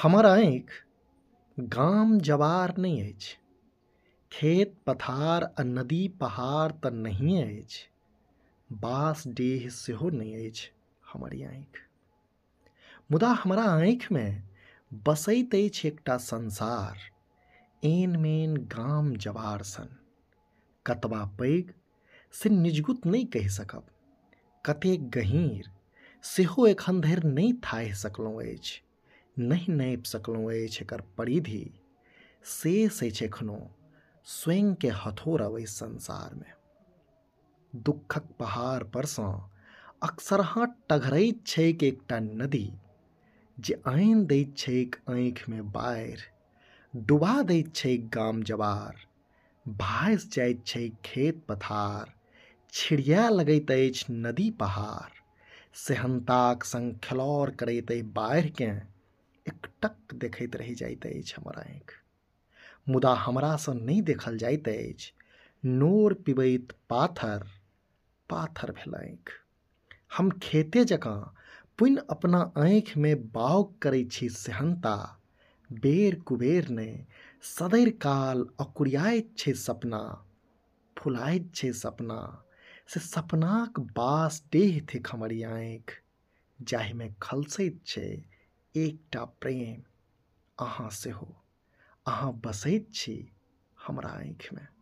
हमर आँखि गाम जवार नहि अछि, खेत पथार आ नदी पहाड़ तऽ नहिए अछि, बाँस डीह सेहो नहि अछि हमर ई आँखि। मुदा हमरा आँखिमे बसैत अछि एकटा संसार, एन मेन गाम जवार सन। कतबा पैघ से निजगुत नहि कहि सकब, कतेक गहीँर सेहो एखन धरि नहि थाहि सकलहुँ अछि, नहि नापि सकलहुँ अछि एकर परिधि। शेष अछि एखनो स्वयंके हथोरब एहि संसारमे। दुःखक पहाड़ परसँ अक्सरहाँ टघरैत छैक एकटा नदी, जे आनि दैत छैक आँखिमे बाढ़ि, डुबा दैत छैक गाम जवार, भासि जाइत छैक खेत पथार, छिड़िया लगैत अछि नदी पहाड़। सेहन्ताक संग खेलौड़ करैत एहि बाढ़िकेँ एकटक देखैत रहि जाइत अछि हमर आँखि। मुदा हमरासँ नहि देखल जाइत अछि नोर पिबैत पाथर पाथर भेल आँखि। हम खेते जकाँ पुनि अपना आँखिमे बाउग करैत छी सेहन्ता, बेर कुबेर नहि सदरि काल अकुरियाइत छै सपना, फुलाइत छै सपना। से सपनाक बास डीह थिक हमर ई आँखि, जाहिमे खलसैत छै एकटा प्रेम। अहाँ सेहो, अहाँ बसैत छी हमरा आँखिमे।